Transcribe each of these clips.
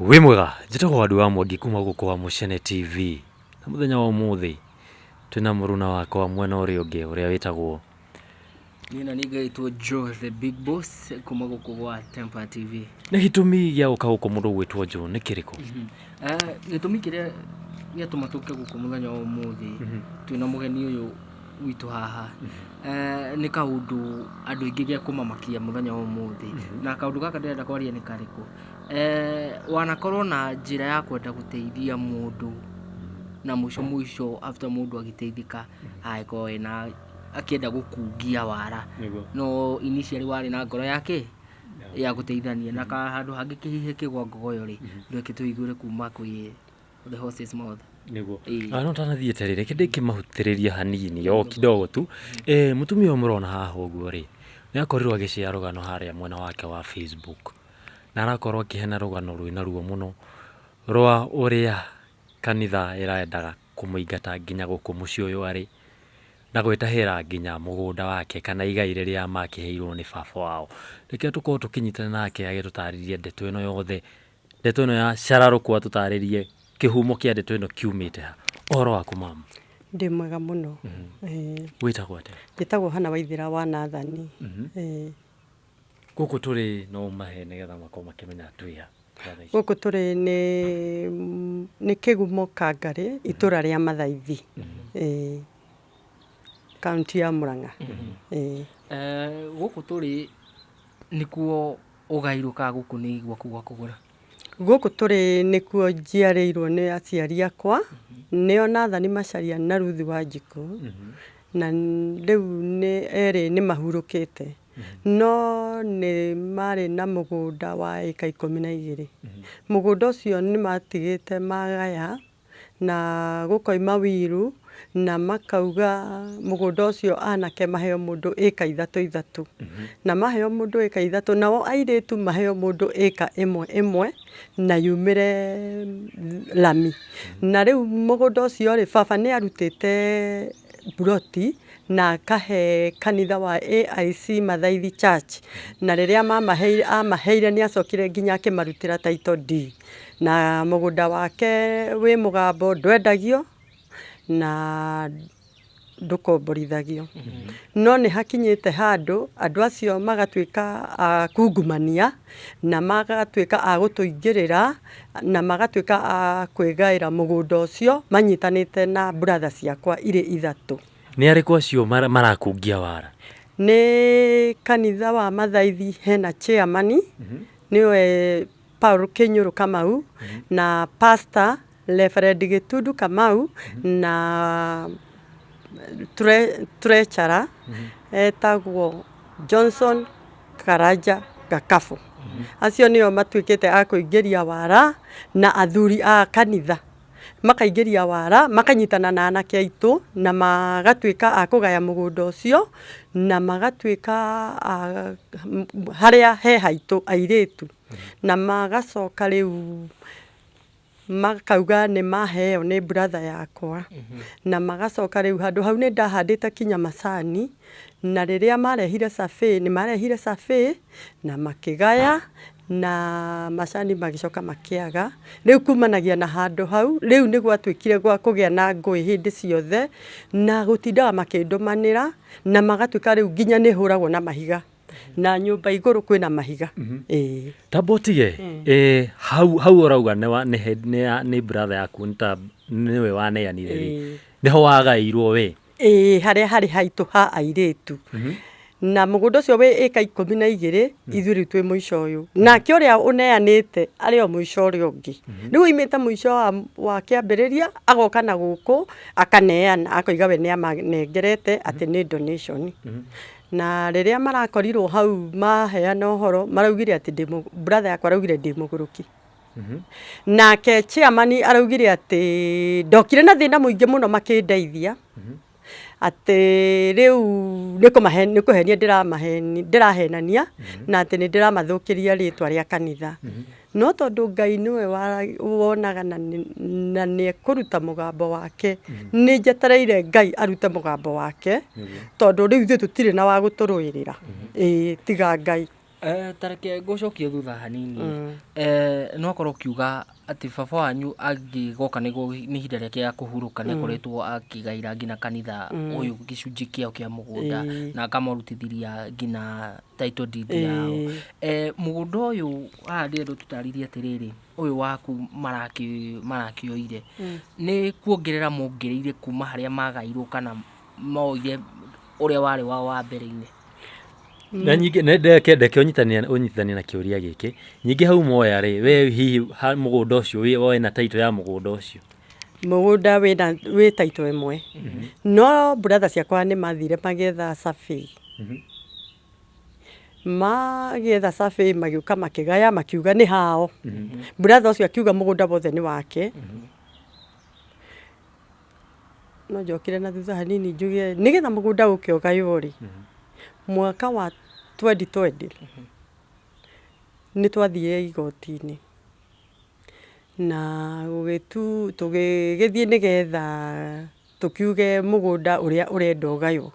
Wĩ mwega, njĩtagwo Wadu wa Mwangi kuma gũkũ wa Mũcene TV. Na mũthenya wa ũmũthĩ twĩna mũruna wakwa mwena ũrĩa ũngĩ ũrĩa wĩtagwo Niĩ na niĩ ngaitwo Joe the Big Boss kuma gũkũ gwa Temper TV. Nĩ gĩtũmi gĩa gũka gũkũ mũndũ gwĩtwo Joe nĩ kĩrĩkũ? Gĩtũmi kĩrĩa gĩatũma tũke gũkũ mũthenya wa ũmũthĩ twĩna mũgeni ũyũ witũ haha nĩ kaũndũ andũ aingĩ gĩa kũmamakia mũthenya wa ũmũthĩ. Na kaũndũ gaka ndĩrenda kwaria nĩ karĩkũ? Wanakorwo na njĩra ya kwenda gũteithia mũndũ na mũico mũico after mũndũ agĩteithĩka agĩkorwo ena akĩenda gũkungia wara. No initially warĩ na ngoro ya kĩ? Ya gũteithania. Na handũ hangĩ kĩhihe kĩ gwa ngogoyo rĩ, reke tũigue kuma kwĩ the horse's mouth. Nĩguo. Ah, no tanathiĩte rĩ, reke ndĩkĩmahutĩrĩria hanini o kidogo tu. Eh, mũtumia ũyũ mũrona haha ũguo rĩ, nĩ akorirwo agĩshare rũgano harĩa mwena wake wa Facebook. Na arakorwo akĩheana rũgano rwĩna ruo mũno rwa ũrĩa kanitha ĩrendaga kũmũingata nginya gũkũ mũciĩ ũyũ arĩ, na gwĩtahĩra nginya mũgũnda wake kana igai rĩrĩa makĩheirwo nĩ baba wao. Reke tũkorwo tũkĩnyitana nake agĩtũtarĩria ndeto ĩno yothe, ndeto ĩno ya cararũkũ atũtarĩrie kĩhumo kĩa ndeto ĩno kiumĩte ha. Ũhoro waku mama? Ndĩ mwega mũno. Ĩĩ. Wĩtagwo atĩa? Njĩtagwo Hannah Waithĩra wa Nathani. Ĩĩ. Gũkũ tũrĩ no ũmahe nĩgetha makorwo makĩmenya twĩ ha thaa ici. Gũkũ tũrĩ nĩ nĩ Kĩgumo Kangarĩ, itũra rĩa Mathaithi. Ĩĩ. Kaũntĩ ya Mũrang'a. Ĩĩ. Gũkũ tũrĩ nĩkuo ũgairwo kana gũkũ nĩ gwaku gwa kũgũra? Gũkũ tũrĩ nĩkuo njiarĩirwo nĩ aciari akwa, nĩo Nathani Macharia na Ruth Wanjikũ, na rĩu nĩ erĩ nĩ mahurũkĩte. No nĩ marĩ na mũgũnda wa ĩka 12. Mũgũnda ũcio nĩ matigĩte magaya na gũkoima will na makauga mũgũnda ũcio anake maheo mũndũ ĩka ithatũ ithatũ. Na maheo mũndũ ĩka ithatũ, nao airĩtu maheo mũndũ ĩka ĩmwe ĩmwe na yumĩre rami. Na rĩu mũgũnda ũcio rĩ, baba nĩ arutĩte mburoti na akahe kanitha wa AIC Mathaithi Church. Na rĩrĩa mamaheire, amaheire nĩ acokire nginya akĩmarutĩra title deed. Na mũgũnda wake wĩ mũgambo ndwendagio na ndũkomborithagio. No nĩ hakinyĩte handũ andũ acio magatuĩka a kungumania na magatuĩka a gũtũingĩrĩra na magatuĩka a kwĩgaĩra mũgũnda ũcio manyitanĩte na brother ciakwa irĩ ithatũ. Nĩ arĩkũ acio marakungia wara? Nĩ kanitha wa Mathaithi hena chairman nĩwe Paul Kĩnyũrũ Kamau na pastor Reverend Gĩtundu Kamau na treasurer etagwo Johnson Karanja Gakabu. Acio nĩo matuĩkĩte a kũingĩria wara na athuri a kanitha makaingĩria wara makanyitana na anake aitũ na magatuĩka a kũgaya mũgũnda ũcio na magatuĩka a harĩa he haitũ airĩtu na magacoka rĩu makauga nĩ maheo nĩ brother yakwa na magacoka rĩu handũ hau nĩ ndahandĩte kinya macani na rĩrĩa marehire survey nĩ marehire survey na makĩgaya na macani magĩcoka makĩaga. Rĩu kumanagia na handũ hau, rĩu nĩ gwatuĩkire gwa kũgĩa na ngũĩ hĩndĩ ciothe na gũtindaga makĩndũmanĩra na magatuĩka rĩu nginya nĩ hũragwo na mahiga na nyũmba igũrũ kwĩna mahiga. Ĩĩ. Tamba ũtige eh, hau hau ũrauga nĩ wa- nĩ he- nĩ ya- nĩ brother yaku nĩ ta nĩwe waneanire rĩ nĩho wagaĩirwo we? Ĩĩ, harĩa harĩ haitũ ha airĩtu. Na mũgũnda ũcio wĩ ĩka 12, ithuĩ rĩu twĩ mũico ũyũ. Nake ũrĩa ũneanĩte arĩ o mũico ũrĩa ũngĩ. Rĩu oimĩte mũico wa kĩambĩrĩria, agoka na gũkũ, akaneana, akoiga we nĩ amanengerete atĩ nĩ donation. Na rĩrĩa marakorirwo hau maheana ũhoro, maraugire atĩ ndĩ brother yakwa araugire ndĩ mũgũrũki. Nake chairman araugire atĩ ndokire na thĩna mũingĩ mũno makĩndeithia, atĩ rĩu nĩ kũhenia ndĩrahenania na atĩ nĩ ndĩramathũkĩria rĩtwa rĩa kanitha. No tondũ Ngai nĩwe wonaga na nĩ ekũruta mũgambo wake, nĩ njetereire Ngai arute mũgambo wake, tondũ rĩu ithuĩ tũtirĩ na wa gũtũrũĩrĩra, ĩĩ tiga Ngai. Ta reke ngũcokie thutha hanini. No akorwo ũkiuga atĩ baba wanyu angĩgoka nĩguo nĩ ihinda rĩake rĩa kũhurũka, nĩ akoretwo akĩgaĩra nginya kanitha ũyũ gĩcunjĩ kĩao kĩa mũgũnda na akamarutithĩria nginya title deed yao. Mũgũnda ũyũ haha ndĩrenda ũtũtarĩrie atĩrĩrĩ, ũyũ waku marakĩoire nĩ kuongerera mongereire kuma harĩa magairwo kana moire ũrĩa warĩ wao wa mbere-inĩ? Na nyingĩ ndeke ũnyitithanie na kĩũria gĩkĩ. Nyingĩ hau moya rĩ, we hihi mũgũnda ũcio wĩ na title ya mũgũnda ũcio? Mũgũnda wĩna wĩ title ĩmwe, no brother ciakwa nĩ mathire magĩetha survey. Magĩetha survey, magĩũka makĩgaya, makiuga nĩ hao. Brother ũcio akiuga mũgũnda wothe nĩ wake. No njokire na thutha hanini njuge nĩgetha mũgũnda ũke ũgaywo rĩ, mwaka wa 2020 nĩ twathire igoti-inĩ na gũgĩtu tũgĩgĩthiĩ nĩgetha tũkiuge mũgũnda ũrĩa ũrenda ũgaywo.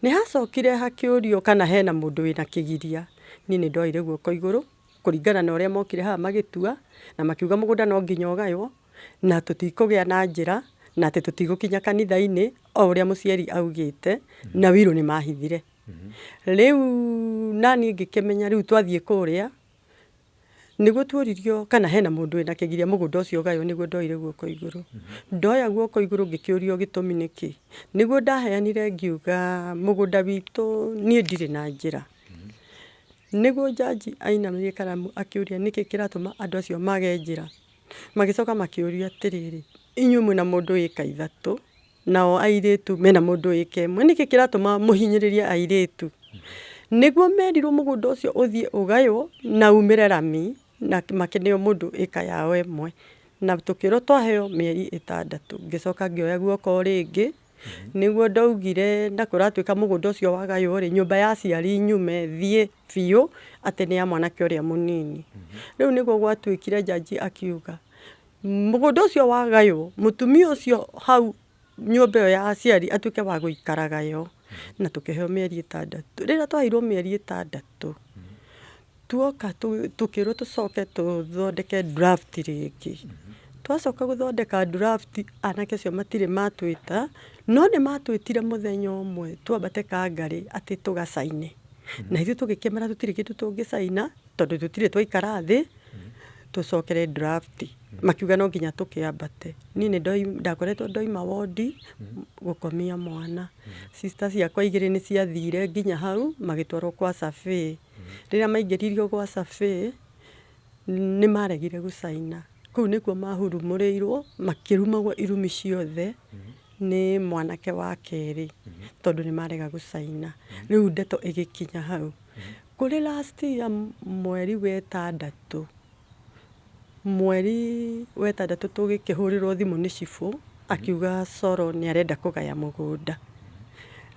Nĩ hacokire hakĩũrio kana hena mũndũ wĩna kĩgiria. Niĩ nĩ ndoire guoko igũrũ kũringana na ũrĩa mokire haha magĩtua na makiuga mũgũnda no nginya ũgaywo na tũtikũgĩa na njĩra na atĩ tũtigũkinya kanitha-inĩ o ũrĩa mũciari augĩte, na will nĩ mahithire. Rĩu naniĩ ngĩkĩmenya rĩu twathiĩ kũrĩa nĩguo tuoririo kana hena mũndũ wĩna kĩgiria mũgũnda ũcio ũgaywo, nĩguo ndoire guoko igũrũ. Ndoya guoko igũrũ ngĩkĩũrio gĩtũmi nĩkĩ, nĩguo ndaheanire ngiuga mũgũnda witũ niĩ ndirĩ na njĩra. Nĩguo jaji ainamirie karamu akĩũria nĩkĩ kĩratũma andũ acio mage njĩra. Magĩcoka makĩũria atĩrĩrĩ, inyuĩ mwĩna mũndũ ĩka 3 nao airĩtu mena mũndũ ĩka 1, nĩkĩ kĩratũma mũhinyĩrĩrie airĩtu? Nĩguo merirwo mũgũnda ũcio ũthiĩ ũgaywo na umĩre rami na makĩneo mũndũ ĩka yao 1, na tũkĩrwo twaheo mĩeri 6. Ngĩcoka ngĩoya guoko rĩngĩ, nĩguo ndaugire na kũratuĩka mũgũnda ũcio wagaywo rĩ, nyũmba ya aciari nyume thiĩ biũ atĩ nĩ ya mwanake ũrĩa mũnini. Rĩu nĩguo gwatuĩkire jaji akiuga mũgũnda ũcio wagaywo mũtumia ũcio hau nyũmba ĩyo ya aciari atuĩke wa gũikaraga yo, na tũkĩheo mĩeri 6. Rĩrĩa twaheirwo mĩeri 6 tuoka tũkĩrwo tũcoke tũthondeke draft rĩngĩ. Twacoka gũthondeka draft, anake acio matirĩ matwĩta, no nĩ matwĩtire mũthenya ũmwe twambate Kangarĩ atĩ tũgacaine. Na ithuĩ tũgĩkĩmera tũtirĩ kĩndũ tũngĩcaina tondũ tũtirĩ twaikara thĩ tũcokere draft. Makiuga no nginya tũkĩambate. Niĩ nĩ ndakoretwo ndoima wondi gũkomia mwana. Sister ciakwa 2 nĩ ciathire nginya hau magĩtwarwo kwa survey. Rĩrĩa maingĩririo gwa survey nĩ maregire gũcaina. Kũu nĩkuo mahurumũrĩirwo makĩrumagwo irumi ciothe nĩ mwanake wa kerĩ tondũ nĩ marega gũcaina. Rĩu ndeto ĩgĩkinya hau. Kũrĩ last year mweri wa 6, mweri wa 6 tũgĩkĩhũrĩrwo thimũ nĩ cibũ akiuga Coro nĩ arenda kũgaya mũgũnda.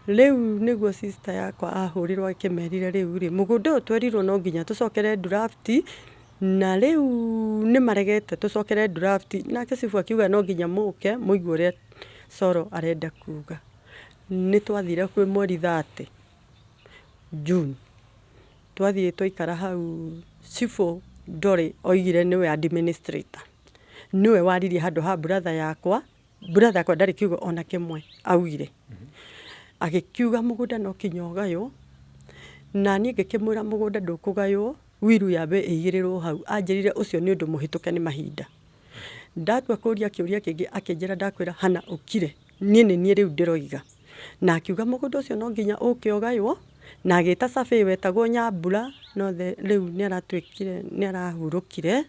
Rĩu nĩguo sister yakwa ahũrĩrwo akĩmerire rĩu rĩ, mũgũnda ũyũ twerirwo no nginya tũcokere draft na rĩu nĩ maregete tũcokere draft. Nake cibũ akiuga no nginya mũke mũigue ũrĩa Coro arenda kuga. Nĩ twathire kwĩ mweri 30 June. Twathiĩ twaikara hau cibũ ndorĩ oigire nĩwe administrator. Nĩwe waririe handũ ha brother yakwa. Brother yakwa ndarĩ kiugo ona kĩmwe augire. Agĩkiuga mũgũnda no kinya ũgaywo, na niĩ ngĩkĩmwĩra mũgũnda ndũkũgaywo, will yambe ĩigĩrĩrwo hau. Anjĩrire ũcio nĩ ũndũ mũhĩtũke nĩ mahinda. Ndatua kũria kĩũria kĩngĩ akĩnjĩra ndakwĩra hana ũkire, niĩ nĩ niĩ rĩu ndĩroiga. Na akiuga mũgũnda ũcio no nginya ũke ũgaywo, na agĩta survey wetagwo Nyambura, no rĩu nĩ aratuĩkire nĩ arahurũkire.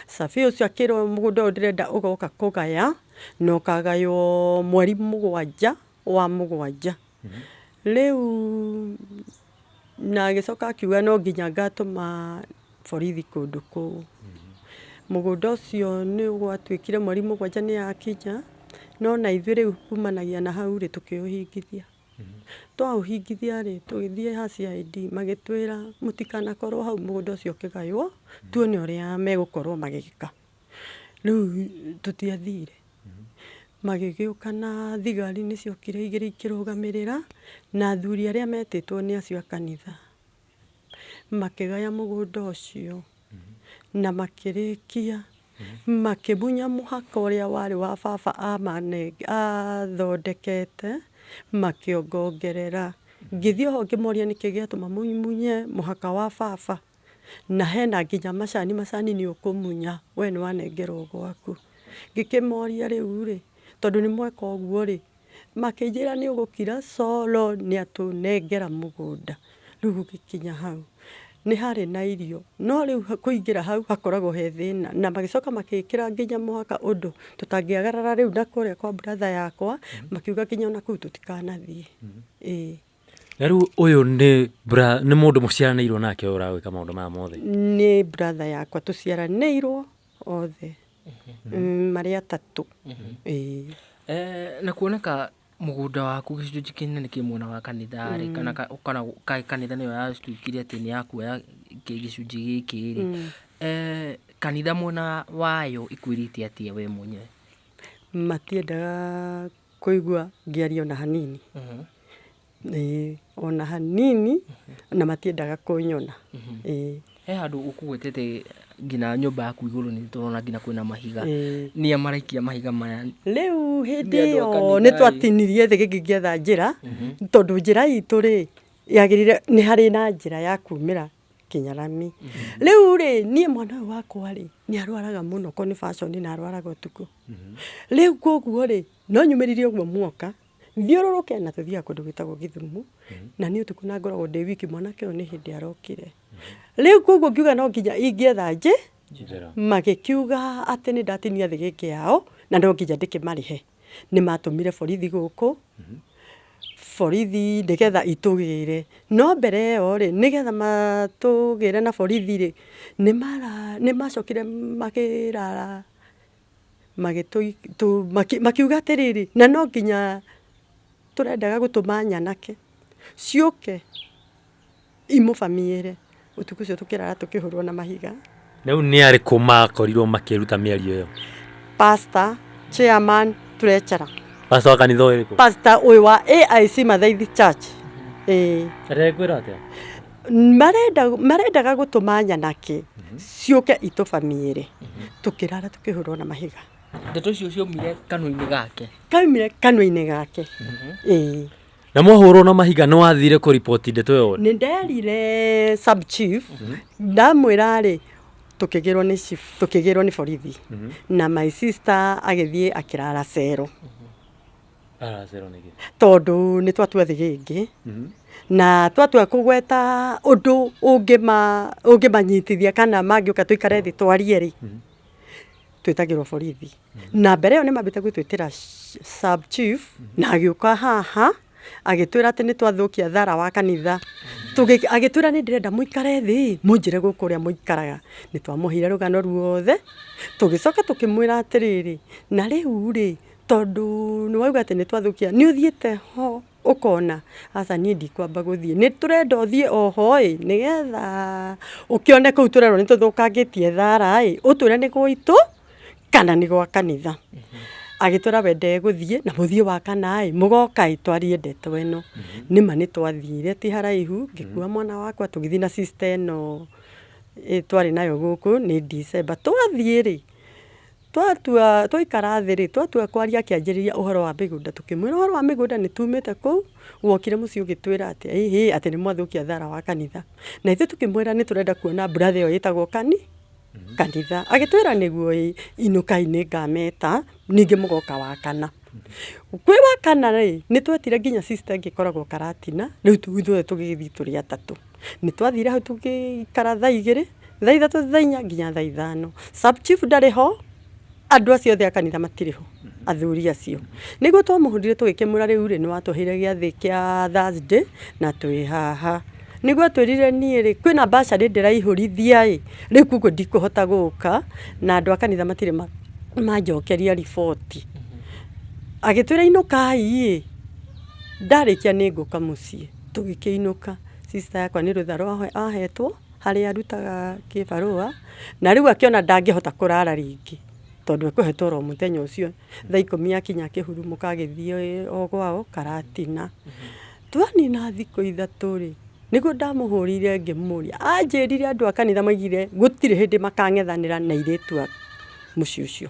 Survey ũcio akĩrwo mũgũnda ũyũ ndĩrenda ũgoka kũgaya, na ũkagaywo mweri 7 wa 7. Rĩu na agĩcoka akiuga no nginya ngatũma borithi kũndũ kũu. Mũgũnda ũcio nĩ gwatuĩkire mweri 7 nĩ yakinya, no na ithuĩ rĩu kumanagia na hau rĩ tũkĩũhingithia. Twaũhingithia rĩ tũgĩthiĩ ha CID magĩtwĩra mũtikanakorwo hau mũgũnda ũcio ũkĩgaywo, tuone ũrĩa megũkorwo magĩka. Rĩu tũtiathire. Magĩgĩũka na thigari nĩ ciokire 2 ikĩrũgamĩrĩra na athuri arĩa metĩtwo nĩ acio a kanitha. Makĩgaya mũgũnda ũcio na makĩrĩkia makĩmunya mũhaka ũrĩa warĩ wa baba athondekete makĩongongerera. Ngĩthiĩ oho ngĩmoria nĩkĩ gĩatũma mũmunye mũhaka wa baba na hena nginya macani, macani nĩ ũkũmunya we nĩ wanengerwo gwaku. Ngĩkĩmoria rĩu rĩ, tondũ nĩ mweka ũguo rĩ, Makĩnjĩra nĩ ũgũkira coro nĩ atũnengera mũgũnda. Rĩu gũgĩkinya hau nĩ harĩ na irio no rĩu kũingĩra hau hakoragwo he thĩna. Na magĩcoka magĩkĩra nginya mũhaka ũndũ tũtangĩagarara rĩu na kũrĩa kwa brother yakwa, makiuga nginya ona kũu tũtikanathiĩ. Ĩĩ. Na rĩu ũyũ nĩ nĩ mũndũ mũciaranĩirwo nake ũyũ ũragwĩka maũndũ maya mothe? Nĩ brother yakwa tũciaranĩirwo othe. Marĩ atatũ. Ĩĩ. Na kuoneka mũgũnda waku gĩcunjĩ kĩnene kĩ mwena wa kanitha rĩ, kana kana kanitha nĩyo yatuĩkire atĩ nĩ yakuoya gĩcunjĩ gĩkĩ rĩ, kanitha mwena wayo ĩkwĩrĩte atĩa we mwenyewe? Matiendaga kũigua ngĩaria ona hanini. Ĩĩ ona hanini na matiendaga kũnyona. Ĩĩ. He handũ ũkũgwetete nginya nyũmba yaku igũrũ nĩ tũrona nginya kwĩna mahiga. Nĩa maraikia mahiga maya? Rĩu hĩndĩ ĩyo nĩ twatinirie thĩ gĩkĩngĩetha njĩra, tondũ njĩra itũ rĩ, yagĩrĩire nĩ harĩ na njĩra ya kumĩra nginya rami. Rĩu rĩ, niĩ mwana ũyũ wakwa rĩ, nĩ arwaraga mũno convulsion na arwaraga ũtukũ. Rĩu koguo rĩ, no nyumĩrire ũguo muoka, Thiũrũrũke na tũthiaga kũndũ gwĩtagwo Gĩthumo, na niĩ ũtukũ na ngoragwo ndĩ wiki mwanake ũyũ nĩ hĩndĩ arokire. Rĩu koguo ngiuga no nginya ingĩetha Njĩra. Magĩkiuga atĩ nĩ ndatinia thĩgĩngĩ yao na no nginya ndĩkĩmarĩhe. Nĩ matũmire borithi gũkũ, borithi nĩgetha itũgĩre. No mbere ĩyo rĩ, nĩgetha matũgĩre na borithi rĩ, nĩ macokire makĩrara makiuga atĩrĩrĩ, na no nginya tũrendaga gũtũma nyanake ciũke imũbamiĩre. Ũtukũ ũcio tũkĩrara tũkĩhũrwo na mahiga. Rĩu nĩ arĩkũ makorirwo makĩruta mĩario ĩyo? Pastor, chairman, treasurer. Pastor wa kanitha ũrĩkũ? Pastor ũyũ wa AIC Mathaithi Church. Ĩĩ. Arekwĩra atĩa? Marenda marendaga gũtũma nyanake ciũke itũbamiĩre. Tũkĩrara tũkĩhũrwo na mahiga. Ndeto icio ciaumire kanua-inĩ gake. Kaumire kanua-inĩ gake. Ĩĩ. Na mwahũrwo na mahiga nĩ wathire kũriboti ndeto ĩyo? Nĩ nderire sub chief ndamwĩra rĩ tũkĩgĩrwo nĩ chief tũkĩgĩrwo nĩ borithi na my sister agĩthiĩ akĩrara cero. Aracero nĩkĩ? Tondũ nĩ twatua thĩgĩngĩ na twatua kũgweta ũndũ ũngĩmanyitithia kana mangĩũka tũikare thĩ twarie rĩ, twĩtagĩrwo borithi. Na mbere ĩyo nĩ mambĩte gũtwĩtĩra sub chief na agĩũka haha agĩtwĩra atĩ nĩ twathũkia thara wa kanitha. Agĩtwĩra nĩ ndĩrenda mũikare thĩ mũnjĩre gũkũ ũrĩa mũikaraga. Nĩ twamũheire rũgano ruothe, tũgĩcoka tũkĩmwĩra atĩrĩrĩ, na rĩu rĩ, Tondũ nĩ wauga atĩ nĩ twathũkia, nĩ ũthiĩte ho ũkona? Aca niĩ ndikwamba gũthiĩ. Nĩ tũrenda ũthiĩ o ho ĩ, nĩgetha ũkĩone kũu tũrerwo nĩ tũthũkangĩtie thara ĩ, ũtwĩre nĩ gwitũ kana nĩ gwa kanitha. Agĩtwĩra we ndegũthiĩ na mũthiĩ wa kana ĩ, mũgoka ĩ twarie ndeto ĩno. Nĩma nĩ twathire ti haraihu, ngĩkua mwana wakwa tũgĩthiĩ na sister ĩno twarĩ nayo gũkũ nĩ December. Twathiĩ rĩ, Twatua twaikara thĩ rĩ, twatua kwaria akĩanjĩrĩria ũhoro wa mĩgũnda, tũkĩmwĩra ũhoro wa mĩgũnda nĩ tumĩte kũu, wokire mũciĩ ũgĩtwĩra atĩa, ĩhĩ atĩ nĩ mwathũkia thara wa kanitha. Na ithuĩ tũkĩmwĩra nĩ tũrenda kuona brother ĩyo ĩtagwo kanitha. Agĩtwĩra nĩguo ĩ, inũkai nĩ ngameta, ningĩ mũgoka wa kana. Kwĩ wa kana rĩ, nĩ twetire nginya sister ĩngĩ ĩkoragwo Karatina, rĩu ithuothe tũgĩgĩthiĩ tũrĩ atatũ. Nĩ twathire hau tũgĩikara thaa igĩrĩ, thaa ithatũ, thaa inya nginya thaa ithano. Sub chief ndarĩ ho, andũ acio othe a kanitha matirĩ ho, athuri acio. Nĩguo twamũhũrire tũgĩkĩmwĩra rĩu rĩ, nĩ watũheire gĩathĩ kĩa Thursday na twĩ haha. Nĩguo atwĩrire niĩ rĩ, kwĩna bursary ndĩraihũrithia ĩ, rĩu koguo ndikũhota gũka, na andũ a kanitha matirĩ manjokeria riboti. Agĩtwĩra inũkai ĩ, ndarĩkia nĩ ngũka mũciĩ. Tũgĩkĩinũka, sister yakwa nĩ rũtha ahetwo, harĩa arutaga kĩbarũa, na rĩu akĩona ndangĩhota kũrara rĩngĩ, tondũ ekũhetwo oro mũthenya ũcio, thaa ikũmi yakinya akĩhurumũka agĩthiĩ o kwao Karatina. Twanina thikũ ithatũ rĩ, Nĩguo ndamũhũrĩire ngĩmũria, anjĩrire andũ a kanitha maigire gũtirĩ hĩndĩ makang'ethanĩra na airĩtu a mũciĩ ũcio.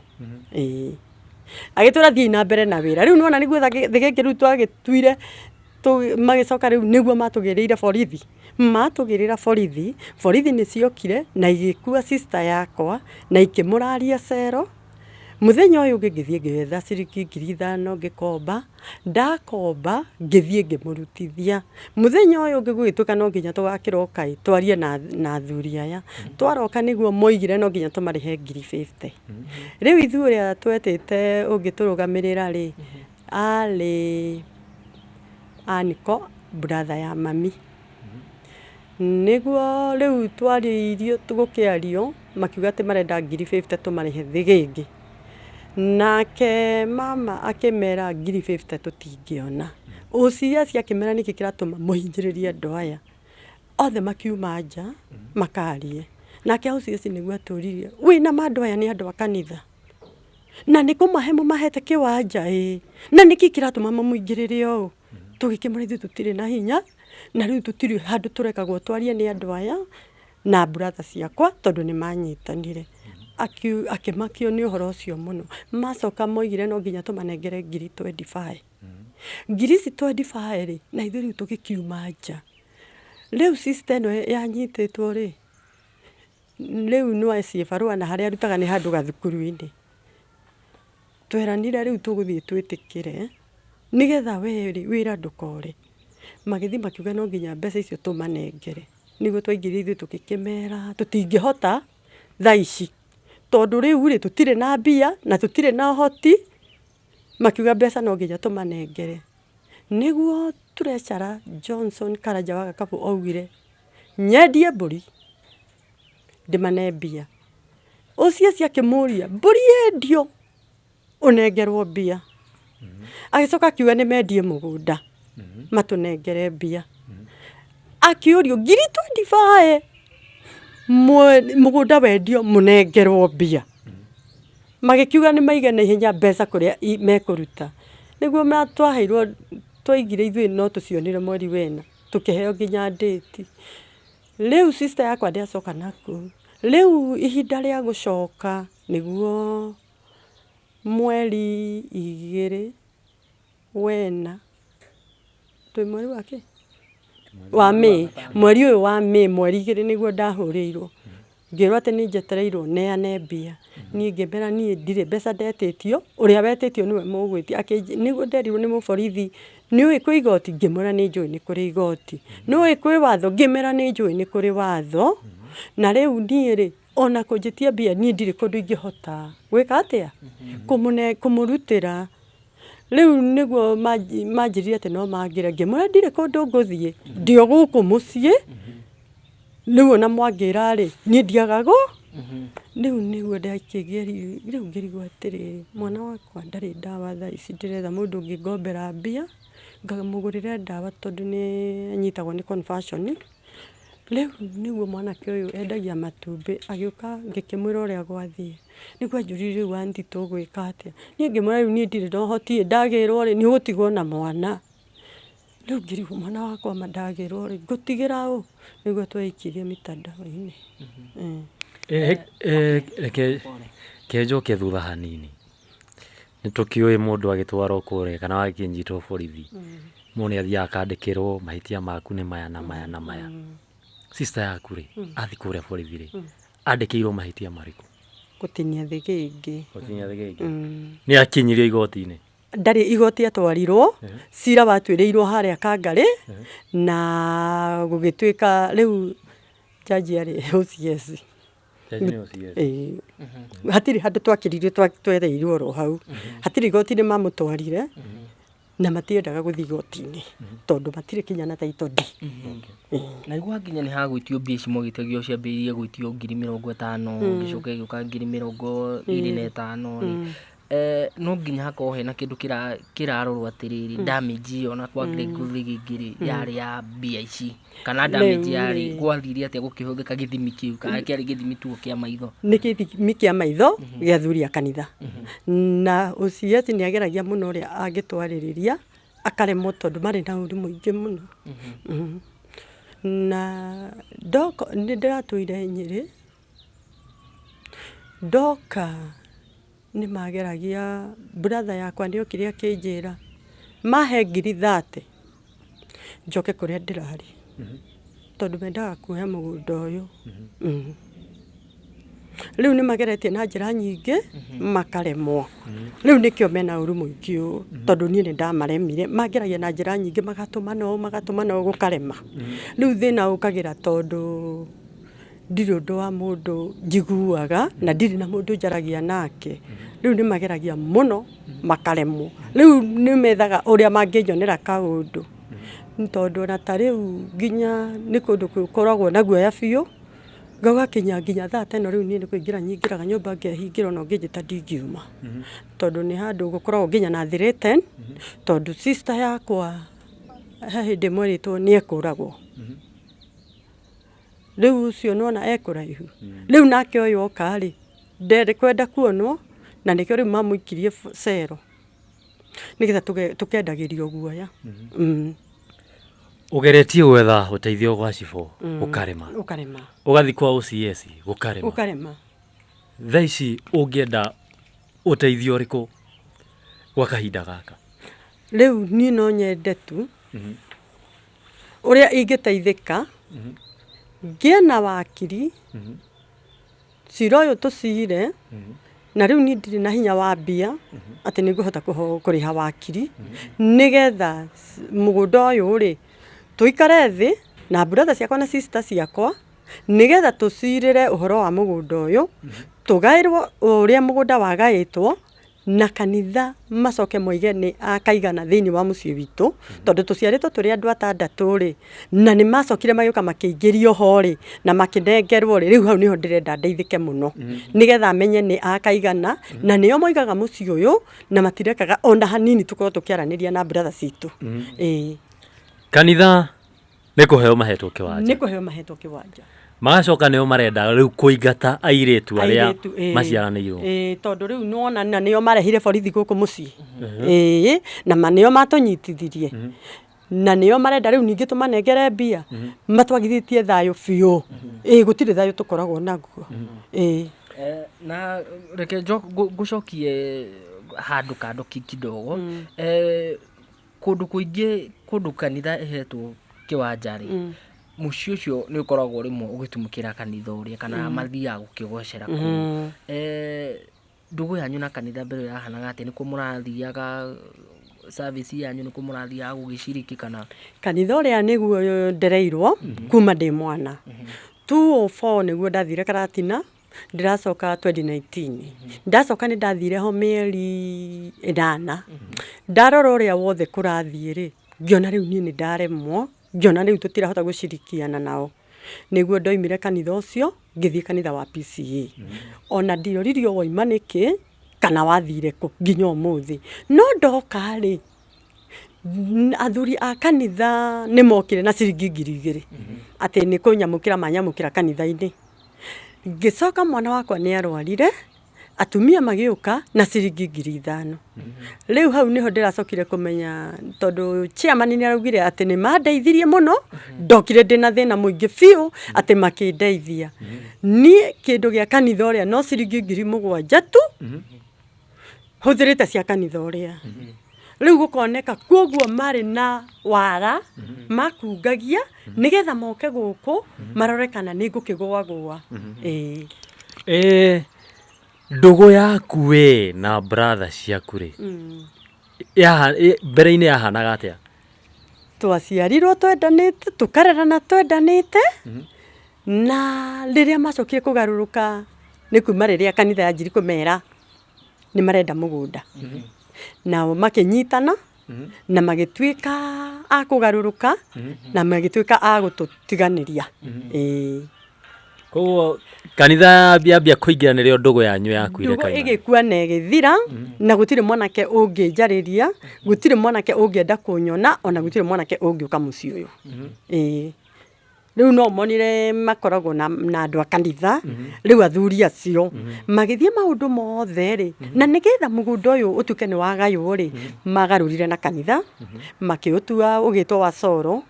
Ĩĩ. Agĩtwĩra thiĩi na mbere na wĩra. Rĩu nĩwona nĩguo thĩgĩngĩ rĩu twagĩtuire magĩcoka rĩu nĩguo matũgĩrĩire borithi. Matũgĩrĩra borithi, borithi nĩ ciokire na igĩkua sister yakwa na ikĩmũraria cero. Mũthenya ũyũ ũngĩ ngĩthiĩ ngĩetha ciringi 5,000 ngĩkomba, ndakomba ngĩthiĩ ngĩmũrutithia. Mũthenya ũyũ ũngĩ gũgĩtuĩka no nginya tũgakĩroka ĩ, twarie na athuri aya. Twaroka nĩguo moigire no nginya tũmarĩhe 50,000. Rĩu ithuĩ ũrĩa twetĩte ũngĩtũrũgamĩrĩra rĩ, arĩ aniko brother ya mami. Nĩguo rĩu twarĩirio gũkĩario, makiuga atĩ marenda 50,000 tũmarĩhe thĩgĩngĩ. Nake mama akĩmera 50,000 tũtingĩona. OCS akĩmera nĩkĩ kĩratũma mũhinyĩrĩrie andũ aya. Othe makiuma nja makarie. Nake OCS nĩguo atũririe, wĩna ma andũ aya nĩ andũ a kanitha? Na nĩ kũmahe mũmahete kĩwanja ĩĩ? Na nĩkĩ kĩratũma mamũingĩrĩre ũũ? Tũgĩkĩmwĩra ithuĩ tũtirĩ na hinya, na rĩu tũtirĩ handũ tũrekagwo twarie nĩ andũ aya, na brother ciakwa tondũ nĩ manyitanire. Akĩmakio nĩ ũhoro ũcio mũno. Macoka maugire no nginya tũmanengere 25,000. Ngiri ici 25 rĩ, na ithuĩ rĩu tũgĩkiuma nja. Rĩu sister ĩno yanyitĩtwo rĩ, rĩu no cibarũa na harĩa arutaga nĩ handũ gathukuru-inĩ. Tweranire rĩu tũgũthiĩ twĩtĩkĩre, nĩgetha we rĩ, wĩra ndũkore. Magĩthiĩ makiuga no nginya mbeca icio tũmanengere. Nĩguo twaingĩrire ithuĩ tũgĩkĩmera tũtingĩhota thaa ici, tondũ rĩu rĩ, tũtirĩ na mbia na tũtirĩ na ũhoti, makiuga mbeca no nginya tũmanengere. Nĩguo treasurer Johnson Karanja wa Gakabu augire, nyendie mbũri ndĩmane mbia. Ũcio ũcio akĩmũria, mbũri yendio ũnengerwo mbia. Agĩcoka akiuga nĩ mendie mũgũnda matũnengere mbia. Akĩũrio 25,000 mũgũnda wendio mũnengerwo mbia. Magĩkiuga nĩ maige na ihenya mbeca kũrĩa mekũruta. Nĩguo twaheirwo twaigire ithuĩ no tũcionire mweri wena, tũkĩheo nginya date. Rĩu sister yakwa ndĩacoka nakũu. Rĩu ihinda rĩa gũcoka nĩguo mweri igĩrĩ wena, twĩ mweri wa kĩ? Wa May, mweri ũyũ wa May mweri igĩrĩ nĩguo ndahũrĩirwo. Ngĩrwo atĩ nĩ njetereirwo neane mbia. Niĩ ngĩmera niĩ ndirĩ mbeca ndetĩtio, ũrĩa wetĩtio nĩwe mũgwĩtia. Nĩguo nderirwo nĩ mũborithi, nĩ ũĩ kwĩ igoti? Ngĩmwĩra nĩ njũĩ nĩ kũrĩ igoti. Nĩ ũĩ kwĩ watho? Ngĩmera nĩ njũĩ nĩ kũrĩ watho, na rĩu niĩ rĩ, ona kũnjĩtia mbia niĩ ndirĩ kũndũ ingĩhota gwĩka atĩa? Kũmũrutĩra. Rĩu nĩguo manjĩrire atĩ no mangĩre, ngĩmwĩra ndirĩ kũndũ ngũthiĩ, ndĩ o gũkũ mũciĩ. Rĩu ona mwangĩra rĩ, niĩ ndiaga gũ, rĩu nĩguo ndakĩgerio, rĩu ngĩrigwo atĩrĩrĩ, mwana wakwa ndarĩ ndawa thaa ici ndĩretha mũndũ ũngĩngombera mbia, ngamũgũrĩre ndawa tondũ nĩ anyitagwo nĩ conversion. Rĩu nĩguo mwanake ũyũ endagia matumbĩ, agĩũka ngĩkĩmwĩra ũrĩa gwathiĩ, nĩguo anjũririe rĩu aunty tũgwĩka atĩa, niĩ ngĩmwĩra rĩu niĩ ndirĩ na ũhoti ĩ, ndagĩrwo rĩ, nĩ ũgũtigwo na mwana. Rĩu ngĩrigwo mwana wakwa ma ndagĩrwo rĩ, ngũtigĩra ũ? Nĩguo tweikirie mitandao-inĩ. Reke njoke thutha hanini. Nĩ tũkĩũĩ mũndũ agĩtwarwo kũrĩa kana agĩkĩnyitwo borithi, mũndũ nĩ athiaga akandĩkĩrwo mahĩtia maku nĩ maya na maya na maya. Sister yaku rĩ, athiĩ kũrĩa borithi rĩ, andĩkĩirwo mahĩtia marĩkũ? Gũtinia thĩgĩngĩ. Gũtinia thĩgĩngĩ. Nĩ akinyirio igoti-inĩ? Ndarĩ igoti atwarirwo, cira watuĩrĩirwo harĩa Kangarĩ, na gũgĩtuĩka rĩu judge arĩ OCS. Judge nĩ OCS. Ĩĩ. Hatirĩ handũ twakĩririo twereirwo oro hau. Hatirĩ igoti-inĩ mamũtwarire, na matiendaga gũthiĩ igoti-inĩ, tondũ matirĩ kinya na title deed. Naigua nginya nĩ hagwĩtio mbia ici mwagĩtagio ciambĩrĩirie gwĩtio 50,000, gĩcoka gĩgĩũka 25,000 rĩ, No nginya hakorwo hena kĩndũ kĩrarorwo atĩrĩrĩ, damage ĩyo na kwa gĩthĩ gĩkĩ rĩ, yarĩ ya mbia ici, kana damage yarĩ, gwathire atĩa gũkĩhũthĩka gĩthimi kĩu, kana kĩarĩ gĩthimi tu o kĩa maitho? Nĩ gĩthimi kĩa maitho gĩa athuri a kanitha. Na OCS nĩ ageragia mũno ũrĩa angĩtwarĩrĩria akaremwo tondũ marĩ na ũru mũingĩ mũno. Na ndoka nĩ ndĩratũire Nyĩrĩ, ndoka nĩ mageragia, brother yakwa nĩ okire akĩnjĩra mahe ngiri 30 njoke kũrĩa ndĩrarĩ, tondũ mendaga kuoya mũgũnda ũyũ. Rĩu nĩ mageretie na njĩra nyingĩ makaremwo. Rĩu nĩkĩo mena ũru mũingĩ ũũ, tondũ niĩ nĩ ndamaremire. Mangeragia na njĩra nyingĩ magatũmana ũũ magatũmana ũũ gũkarema. Rĩu thĩna ũkagĩra tondũ ndirĩ ũndũ wa mũndũ njiguaga na ndirĩ na mũndũ njaragia nake. Rĩu nĩ mageragia mũno makaremwo. Rĩu nĩ methaga ũrĩa mangĩnyonera kaũndũ, tondũ ona ta rĩu nginya nĩ kũndũ gũkoragwo na guoya biũ. Gũgakinya nginya thaa ta ĩno rĩu niĩ nĩ kũingĩra nyingĩraga nyũmba ngehingĩra ona ũngĩnjĩta ndingiuma. Tondũ nĩ handũ gũkoragwo nginya na threaten, tondũ sister yakwa he hĩndĩ mwerĩtwo nĩ ekũragwo. Rĩu ũcio nĩ wona e kũraihu. Rĩu nake ũyũ oka rĩ, ndekwenda kuonwo na nĩkĩo rĩu mamũikirie cero. Nĩgetha tũkendagĩrio guoya. Ũgeretie gwetha ũteithio gwa cibũ ũkarema. Ũkarema. Ũgathiĩ kwa OCS gũkarema. Ũkarema. Thaa ici ũngĩenda ũteithio ũrĩkũ gwa kahinda gaka? Rĩu niĩ no nyende tu ũrĩa ingĩteithĩka ngĩe na wakiri cira ũyũ tũcire na rĩu niĩ ndirĩ na hinya wa mbia atĩ nĩ ngũhota kũrĩha wakiri nĩgetha mũgũnda ũyũ rĩ tũikare thĩ na brother ciakwa na sister ciakwa nĩgetha tũcirĩre ũhoro wa mũgũnda ũyũ tũgaĩrwo ũrĩa mũgũnda wagaĩtwo na kanitha macoke moige nĩ akaigana thĩinĩ wa mũciĩ witũ tondũ tũciarĩtwo tũrĩ andũ atandatũ rĩ na nĩ macokire magĩũka makĩingĩrio ho rĩ na makĩnengerwo rĩ rĩu hau nĩho ndĩrenda ndeithĩke mũno nĩgetha menye nĩ akaigana na nĩo moigaga mũciĩ ũyũ na matirekaga ona hanini tũkorwo tũkĩaranĩria na brother citũ. Ĩĩ. Kanitha nĩ kũheo mahetwo kĩwanja. Nĩ kũheo mahetwo kĩwanja. Magacoka nĩo marenda rĩu kũingata airĩtu arĩa Airĩtu, ĩĩ. maciaranĩirwo. Ĩĩ, tondũ rĩu nĩwona na nĩo marehire borithi gũkũ mũciĩ. Ĩĩ, na nĩo matũnyitithirie. Na nĩo marenda rĩu ningĩ tũmanengere mbia. Matwagithĩtie thayũ biũ. Ĩĩ, gũtirĩ thayũ tũkoragwo naguo. Ĩĩ. Na reke ngũcokie handũ kando kidogo. Kũndũ kũingĩ kũndũ kanitha ĩhetwo kĩwanja rĩ, mũciĩ ũcio nĩ ũkoragwo rĩmwe ũgĩtumũkĩra kanitha ũrĩa kana mathiaga gũkĩgocera kũu. Ndũgũ yanyu na kanitha mbere yahanaga atĩa? Nĩkuo mũrathiaga service yanyu nĩkuo mũrathiaga gũgĩciriki kana? Kanitha ũrĩa nĩguo ndereirwo kuma ndĩ mwana. 204 nĩguo ndathire Karatina, ndĩracoka 2019. Ndacoka nĩ ndathire ho mĩeri 8. Ndarora ũrĩa wothe kũrathiĩ rĩ, ngĩona rĩu niĩ nĩ ndaremwo, ngĩona rĩu tũtirahota gũcirikiana nao. Nĩguo ndoimire kanitha ũcio, ngĩthiĩ kanitha wa PCEA. Ona ndioririo wauma nĩkĩ, kana wathire kũ nginya ũmũthĩ. No ndoka rĩ, athuri a kanitha nĩ mokire na ciringi 2000 atĩ nĩ kũnyamũkĩra manyamũkĩra kanitha-inĩ. Ngĩcoka mwana wakwa nĩ arwarire, atumia magĩũka na ciringi 5000. Rĩu hau nĩho ndĩracokire kũmenya tondũ chairman nĩ araugire atĩ nĩ mandeithirie mũno, ndokire ndĩna thĩna mũingĩ biũ atĩ makĩndeithia. Niĩ kĩndũ gĩa kanitha ũrĩa no ciringi 7000 tu hũthĩrĩte cia kanitha ũrĩa. Rĩu gũkoneka koguo marĩ na wara makungagia nĩgetha moke gũkũ marore kana nĩ ngũkĩgũagũa. Ĩĩ. Ndũgũ yaku we na brother ciaku rĩ, mbere-inĩ yahanaga atĩa? Twaciarirwo twendanĩte, tũkarerana twendanĩte, na rĩrĩa macokire kũgarũrũka nĩ kuma rĩrĩa kanitha yanjirie kũmera nĩ marenda mũgũnda. Nao makĩnyitana na magĩtuĩka a kũgarũrũka na magĩtuĩka a gũtũtiganĩria. Ĩĩ. Koguo kanitha yambia kũingĩra nĩrĩo ndũgũ yanyu yakuire Ndũgũ kaimana. ĩgĩkua na ĩgĩthira na gũtirĩ mwanake ũngĩnjarĩria, gũtirĩ mwanake ũngĩenda kũnyona ona gũtirĩ mwanake ũngĩũka mũciĩ ũyũ. Ĩĩ. Rĩu no monire makoragwo na andũ a kanitha, rĩu athuri acio magĩthiĩ maũndũ mothe rĩ, na nĩgetha mũgũnda ũyũ ũtuĩke nĩ wagaywo rĩ, magarũrire na kanitha, makĩũtua ũgĩtwo wa Soro,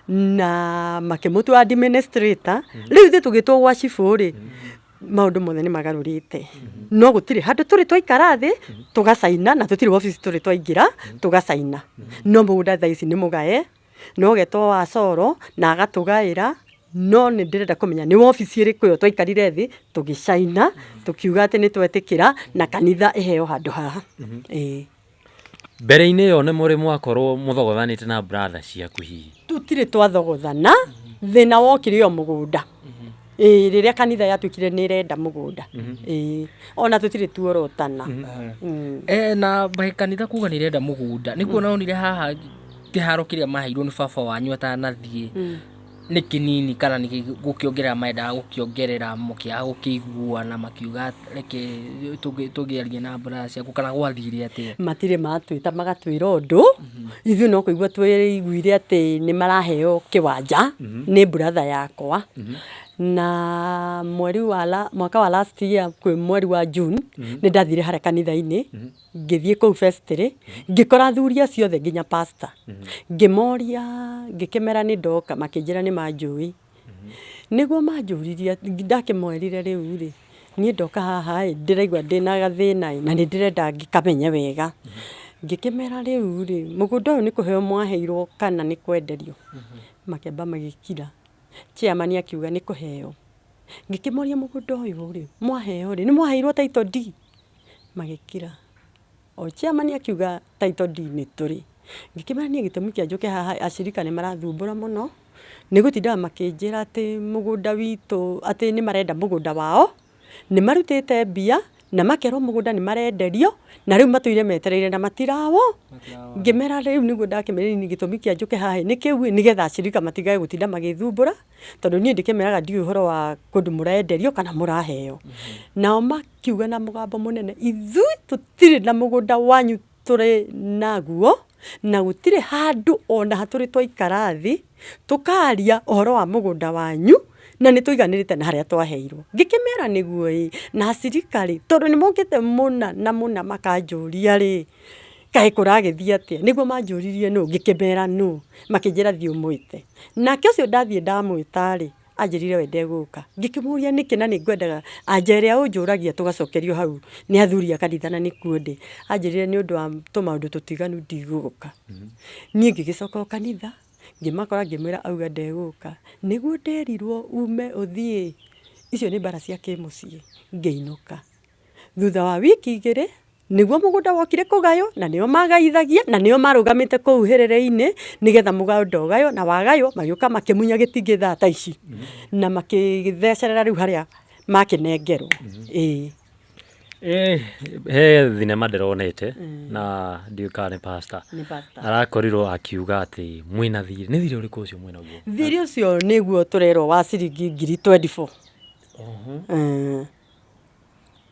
na makĩmũtua administrator. Rĩu ithuĩ tũgĩtwo gwa cibũ rĩ, maũndũ mothe nĩ magarũrĩte, no gũtirĩ handũ tũrĩ twaikara thĩ tũgacaina, na tũtirĩ wabici tũrĩ twaingĩra tũgacaina. No mũgũnda thaa ici nĩ mũgae, no ũgetwo wa Soro na agatũgaĩra, no nĩ ndĩrenda kũmenya nĩ wabici ĩrĩkũ ĩyo twaikarire thĩ tũgĩcaina, tũkiuga atĩ nĩ twetĩkĩra na kanitha ĩheo handũ haha. Ĩĩ. Mbere-inĩ ĩyo nĩ mũrĩ mwakorwo mũthogothanĩte na brother ciaku hihi? Tũtirĩ twathogothana, thĩna wokire o mũgũnda. Ĩĩ, rĩrĩa kanitha yatuĩkire nĩ ĩrenda mũgũnda. Ĩĩ, ona tũtirĩ tuorotana. Na by kanitha kuga nĩ ĩrenda mũgũnda, nĩkuo onire haha kĩharo kĩrĩa maheirwo nĩ baba wanyu atanathiĩ nĩ kĩnini, kana nĩ gũkĩongerera mendaga gũkĩongerera, mũkĩaga gũkĩiguana, makiuga reke tũngĩaria na brother ciaku, kana gwathire atĩa? Matirĩ matwĩta magatwĩra ũndũ, ithuĩ no kũigua twĩiguire atĩ nĩ maraheo kĩwanja nĩ brother yakwa. Na mweri wa la, mwaka wa last year kwĩ mweri wa June, nĩ ndathire harĩa kanitha-inĩ, ngĩthiĩ kũu vestry, ngĩkora athuri acio othe nginya pastor. Ngĩmoria, ngĩkĩmera nĩ ndoka, makĩnjĩra nĩ manjũĩ. Nĩguo manjũririe, ndakĩmerire rĩu rĩ, niĩ ndoka haha ĩ, ndĩraigua ndĩna gathĩna ĩ, na nĩ ndĩrenda ngĩkamenye wega. Ngĩkĩmera rĩu rĩ, mũgũnda ũyũ nĩ kũheo mwaheirwo kana nĩ kwenderio? Makĩamba magĩkira. Chairman akiuga nĩ kũheo. Ngĩkĩmoria mũgũnda ũyũ rĩ, mwaheo rĩ, nĩ mwaheirwo title deed? Magĩkira. O chairman akiuga title deed nĩ tũrĩ. Ngĩkĩmera niĩ gĩtũmi kĩa njũke haha, acirika nĩ marathumbũra mũno, nĩ gũtindaga makĩnjĩra atĩ mũgũnda witũ, atĩ nĩ marenda mũgũnda wao, nĩ marutĩte mbia, na makerwo mũgũnda nĩ marenderio, na rĩu matũire metereire na matirawo. Ngĩmera rĩu nĩguo ndakĩmerire niĩ gĩtũmi kĩa njũke haha nĩ kĩu, nĩgetha acirika matigage gũtinda magĩthumbũra, tondũ niĩ ndĩkĩmeraga ndiũĩ ũhoro wa kũndũ mũrenderio kana mũraheo. Nao makiuga na mũgambo mũnene, ithuĩ tũtirĩ na mũgũnda wanyu tũrĩ naguo, na gũtirĩ handũ ona ha tũrĩ twaikara thĩ tũkaria ũhoro wa mũgũnda wanyu, na nĩ tũiganĩrĩte na harĩa twaheirwo. Ngĩkĩmera nĩguo ĩ, na acirika rĩ, tondũ nĩ mokĩte mũna na mũna makanjũria rĩ, kaĩ kũragĩthiĩ atĩa? Nĩguo manjũririe nũ, ngĩkĩmera nũ, makĩnjĩra thiĩ ũmwĩte. Nake ũcio ndathiĩ ndamwĩta rĩ, anjĩrire we ndegũka. Ngĩkĩmũria nĩkĩ na nĩ ngwendaga anja ĩrĩa ũnjũragia tũgacokerio hau nĩ athuri a kanitha na nĩkuo ndĩ. Anjĩrire nĩ ũndũ wa tũmaũndũ tũtiganu ndigũka. Niĩ ngĩgĩcoka o kanitha, ngĩmakora ngĩmwĩra auga ndegũka. Nĩguo nderirwo ume ũthiĩ, icio nĩ mbara cia kĩmũciĩ, ngĩinũka. Thutha wa wiki igĩrĩ, nĩguo mũgũnda wokire kũgaywo, na nĩo magaithagia, na nĩo marũgamĩte kũu hĩrĩrĩ-inĩ, nĩgetha mũgũnda ũgaywo, na wagaywo, magĩũka makĩmunya gĩtingĩ thaa ta ici, na makĩthecerera rĩu harĩa makĩnengerwo. Ĩĩ. He thinema ndĩronete na ndiũĩ kana nĩ pastor. Nĩ pastor. Arakorirwo akiuga atĩ mwĩna thirĩ. Nĩ thirĩ ũrĩkũ ũcio mwĩnaguo? Thirĩ ũcio nĩguo tũrerwo wa ciringi ngiri 24.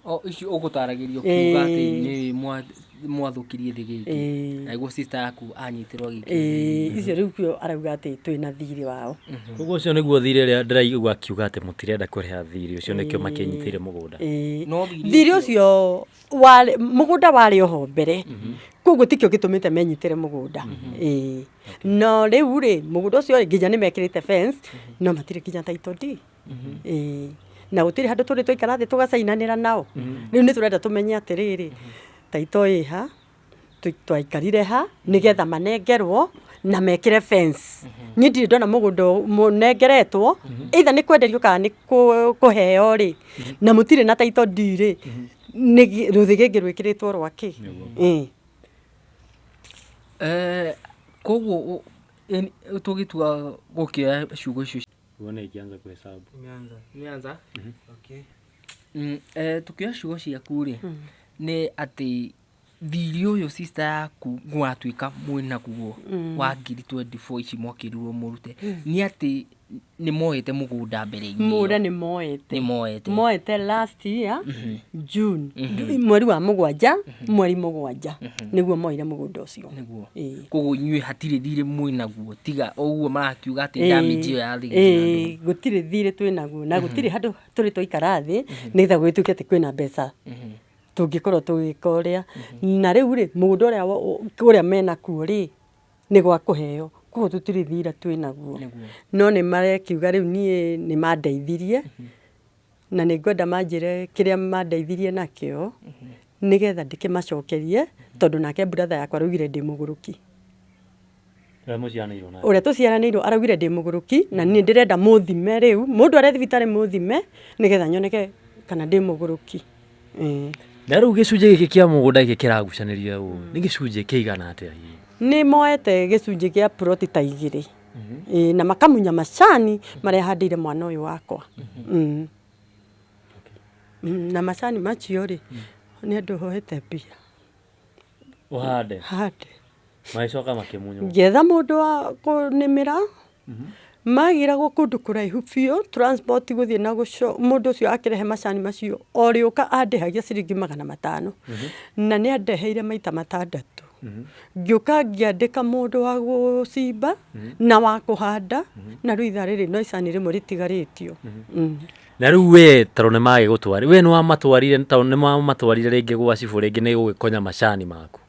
O icio ũgũtaragĩrio ũkiuga atĩ nĩ mwathũkirie thĩ gĩkĩ. Na nĩguo sister yaku anyitirwo agĩikio. Ĩĩ, icio rĩu kuo arauga atĩ twĩna thirĩ wao. Koguo ũcio nĩguo thirĩ ũrĩa ndĩraigua akiuga atĩ mũtirenda kũrĩha thirĩ ũcio, nĩkĩo makĩnyitĩire mũgũnda. Ĩĩ. No thirĩ Thirĩ ũcio warĩ mũgũnda warĩ oho mbere, koguo tikĩo gĩtũmĩte menyitĩre mũgũnda. Ĩĩ. No rĩu rĩ, mũgũnda ũcio rĩ, nginya nĩ mekĩrĩte fence, no matirĩ nginya title deed. Ĩĩ. Na gũtirĩ handũ tũrĩ twaikara thĩ tũgacainanĩra nao. Rĩu nĩ tũrenda tũmenye atĩrĩrĩ, title ĩha, twaikarire ha, nĩgetha manengerwo na mekĩre fence. Niĩ ndirĩ ndona mũgũnda mũnengeretwo, either nĩ kwenderio kana nĩ kũheo rĩ, na mũtirĩ na title deed rĩ, nĩ rũthĩgĩngĩ rwĩkĩrĩtwo rwa kĩ? Ĩĩ. Koguo tũgĩtua gũkĩoya ciugo icio. Uone ikianza kuhesabu. Imeanza. Imeanza? Okay. Tukioya ciugo ciaku rĩ, nĩ atĩ thirĩ ũyũ sister yaku mwatuĩka mwĩnaguo wa ngiri 24 ici mwakĩrirwo mũrute, nĩ atĩ Nĩ moete mũgũnda mbere-inĩ ĩyo. Mũgũnda nĩ moete. Nĩ moete. Moete last year June, mweri wa 7, mweri 7 nĩguo moire mũgũnda ũcio. Nĩguo. Ĩĩ. Koguo inyuĩ hatirĩ thirĩ mwĩ naguo tiga o ũguo marakiuga atĩ damage ĩyo ya thigiti na ndũĩ. Ĩĩ, gũtirĩ thirĩ twĩ naguo na gũtirĩ handũ tũrĩ twaikara thĩ nĩgetha gũgĩtuĩke atĩ kwĩna mbeca tũngĩkorwo tũgĩka ũrĩa. Na rĩu rĩ, mũgũnda ũrĩa ũrĩa menakuo rĩ, nĩ gwa kũheo, koguo tũtirĩ thira twĩ naguo. No nĩ marekiuga rĩu niĩ nĩ mandeithirie, na nĩ ngwenda manjĩre kĩrĩa mandeithirie nakĩo, nĩgetha ndĩkĩmacokerie, tondũ nake brother yakwa araugire ndĩ mũgũrũki. Ũrĩa mũciaranĩirwo nake. Ũrĩa tũciaranĩirwo araugire ndĩ mũgũrũki, na niĩ ndĩrenda mũthime rĩu, mũndũ arĩ thibitarĩ mũthime, nĩgetha nyoneke kana ndĩ mũgũrũki. Ĩĩ. Na rĩu gĩcunjĩ gĩkĩ kĩa mũgũnda gĩkĩ kĩragucanĩria ũũ, nĩ gĩcunjĩ kĩigana atĩa hihi? Nĩ moete gĩcunjĩ kĩa ploti ta 2. Ĩĩ, na makamunya macani marĩa handĩire mwana ũyũ wakwa. Na macani macio rĩ, nĩ andũ hoete mbia. Ũhande? Hande. Magĩcoka makĩmunywo. Ngĩetha mũndũ wa kũnĩmĩra, magĩragwo kũndũ kũraihu biũ, transport gũthiĩ na gũcoka, mũndũ ũcio akĩrehe macani macio, o rĩũka andĩhagia ciringi 500. Na nĩ andeheire maita 6. Ngĩũka ngĩandĩka mũndũ wa gũcimba na wa kũhanda, na rĩu ithaa rĩrĩ no icani rĩmwe rĩtigarĩtio. Na rĩu we tondũ nĩ magĩgũtwarire, we nĩ wamatwarire, tondũ nĩ mamatwarire rĩngĩ gwa cibũ rĩngĩ nĩ gũgĩkonya macani maku.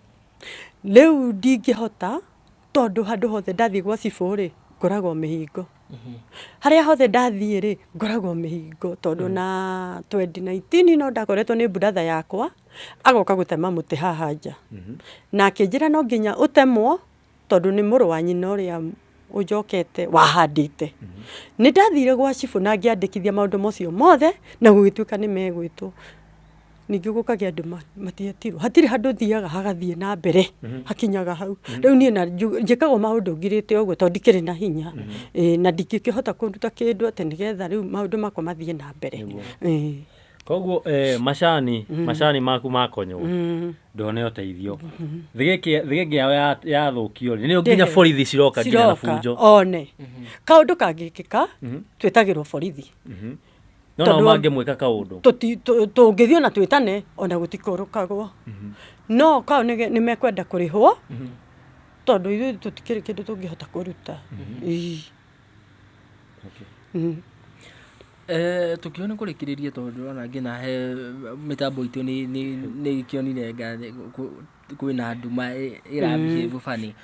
Rĩu ndingĩhota tondũ handũ hothe ndathiĩ gwa cibũ rĩ, ngoragwo mĩhingo. Harĩa hothe ndathiĩ rĩ, ngoragwo mĩhingo tondũ na 2019 no ndakoretwo nĩ brother yakwa, agoka gũtema mũtĩ haha nja. Na akĩnjĩra no nginya ũtemwo tondũ nĩ mũrũ wa nyina ũrĩa ũnjokete wahandĩte. Nĩ ndathire gwa cibũ na ngĩandĩkithia maũndũ macio mothe na gũgĩtuĩka nĩ megwĩtwo. Ningĩ gũkagĩa andũ matietirwo. Hatirĩ handũ thiaga hagathiĩ na mbere, hakinyaga hau. Rĩu niĩ na njĩkagwo maũndũ ngirĩte ũguo tondũ ndikĩrĩ na hinya. Ĩĩ, na ndingĩkĩhota kũruta kĩndũ atĩ nĩgetha rĩu maũndũ makwa mathiĩ na mbere. Ĩĩ. Koguo macani maku makonywo, ndone ũteithio. Thigĩkĩ yao yathũkio rĩ, nĩyo nginya borithi ciroka nginya na bunjo. One. Kaũndũ kangĩkĩka, twĩtagĩrwo borithi. No nao mangĩmwĩka kaũndũ. Tũngĩthiĩ ona twĩtane, ona gũtikũrũkagwo. No kau nĩ mekwenda kũrĩhwo, tondũ ithuĩ tũtikĩrĩ kĩndũ tũngĩhota kũruta. Ĩĩ. Tũkiona kũrĩkĩrĩria tondũ ndĩrona nginya he mĩtambo itũ nĩ ĩkĩonire kwĩna nduma ĩrabehave funny.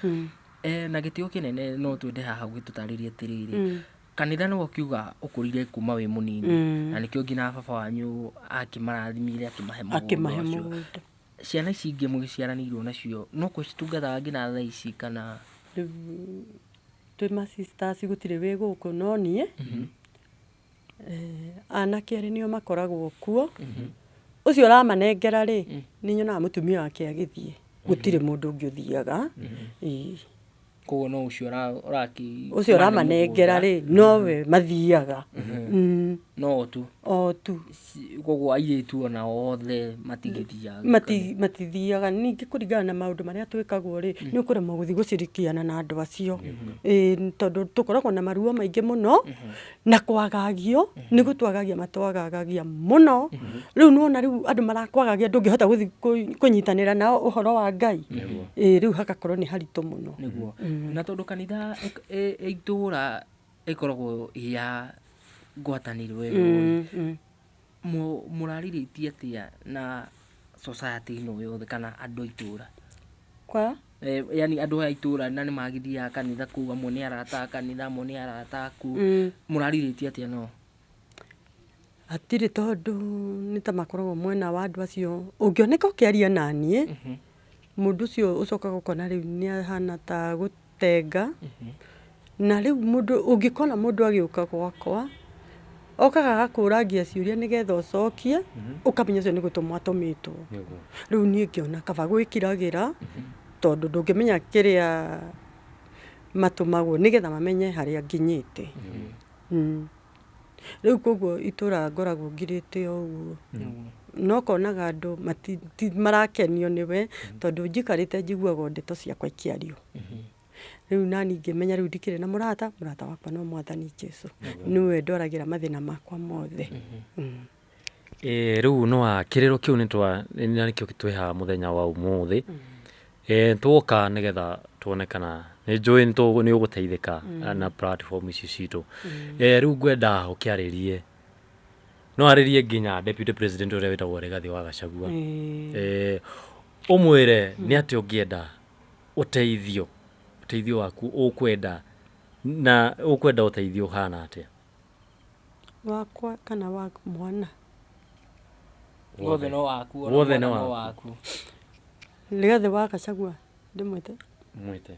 Na gĩtĩo kĩnene no twende haha ũgĩtũtarĩrie atĩrĩrĩ, kanitha nĩwe ũkiuga ũkũrire kuma wĩ mũnini, na nĩkĩo nginya baba wanyu akĩmarathimire akĩmahe mũgũnda Akĩmahe ũcio. mũgũnda. Ciana ici ingĩ mũgĩciaranĩirwo nacio no kũcitungataga nginya thaa ici kana? Rĩu twĩ ma sisters gũtirĩ wĩ gũkũ no niĩ. Anake erĩ nĩo makoragwo kuo. Ũcio ũramanengera rĩ, nĩ nyonaga mũtumia wake agĩthiĩ. Gũtirĩ mũndũ ũngĩ ũthiaga. Ĩĩ. Koguo no ũcio ũraki Ũcio ũramanengera rĩ, nowe mathiaga. No tu. O tu. Koguo airĩtu ona othe matigĩthiaga. Matithiaga. Ningĩ kũringana na maũndũ marĩa twĩkagwo rĩ, nĩ ũkũremwo gũthiĩ gũcirikiana na andũ acio. Ĩĩ, tondũ tũkoragwo na maruo maingĩ mũno, na kwagagio, nĩ gũtwagagia matwagagagia mũno. Rĩu nĩwona rĩu andũ marakwagagia ndũngĩhota gũthiĩ kũnyitanĩra nao ũhoro wa Ngai. Ĩĩ, rĩu hagakorwo nĩ haritũ mũno. Nĩguo. Na tondũ kanitha itũũra ĩkoragwo ĩ ya ngwatanĩro ĩyo rĩ, mũrarĩrĩtie atĩa na society ĩno yothe kana andũ a itũũra? Kwa? Yani andũ aya a itũũra na nĩ magĩthiaga kanitha kũu, amwe nĩ arata a kanitha, amwe nĩ arata aku. Mũrarĩrĩtie atĩa nao? Hatirĩ tondũ nĩ ta makoragwo mwena wa andũ acio. Ũngĩoneka ũkĩaria na niĩ, mũndũ ũcio ũcokaga ũkona rĩu nĩ ahana ta gũtenga. Na rĩu mũndũ ũngĩkona mũndũ agĩũka gwakwa, okaga agakũrangia ciũria nĩgetha ũcokie, ũkamenya ũcio nĩ gũtũmwo atũmĩtwo. Rĩu niĩ ngĩona kaba gwĩkiragĩra, tondũ ndũngĩmenya kĩrĩa matũmagwo nĩgetha mamenye harĩa nginyĩte. Rĩu koguo itũra ngoragwo ngirĩte o ũguo. No konaga andũ marakenio nĩwe, tondũ njikarĩte njiguaga o ndeto ciakwa ikĩario. Rĩu nani ngĩmenya rĩu ndikĩrĩ na mũrata, mũrata wakwa no mwathani Jesu. Nĩwe ndwaragĩra mathĩna makwa mothe. Ĩĩ rĩu nĩ wa kĩrĩro kĩu nĩ twa na nĩkĩo twĩ haha mũthenya wa ũmũthĩ. Ĩĩ twoka nĩgetha tuone kana nĩ njũĩ nĩ ũgũteithĩka na platform ici citũ. Rĩu ngwenda ũkĩarĩrie no arĩrie nginya deputy president ũrĩa wĩtagwo Rigathĩ wa Gachagua. Ũmwĩre nĩ atĩa ũngĩenda ũteithio, ũteithio waku ũkwenda na ũkwenda ũteithio ũhana atĩa? Wakwa kana wa mwana? Wothe no waku, ona Wothe nĩ mwana no waku. waku. Rigathĩ wa Gachagua ndĩmwĩte? Mwĩte.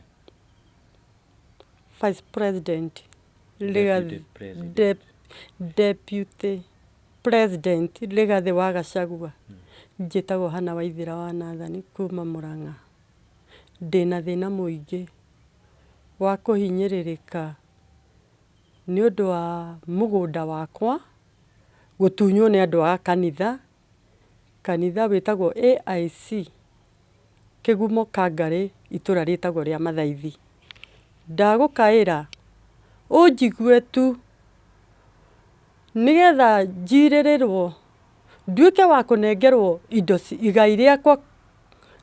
Vice President. Deputy Rigathĩ President. Deputy President Rigathĩ wa Gachagua. Njĩtagwo Hannah Waithĩra wa Nathani kuma Mũrang'a. Ndĩna thĩna mũingĩ wa kũhinyĩrĩrĩka nĩ ũndũ wa mũgũnda wakwa gũtunywo nĩ andũ a kanitha. Kanitha wĩtagwo AIC Kĩgumo Kangarĩ itũra rĩtagwo rĩa Mathaithi. Ndagũkaĩra ũnjigue tu nĩgetha njirĩrĩrwo nduĩke wa kũnengerwo indo igai rĩakwa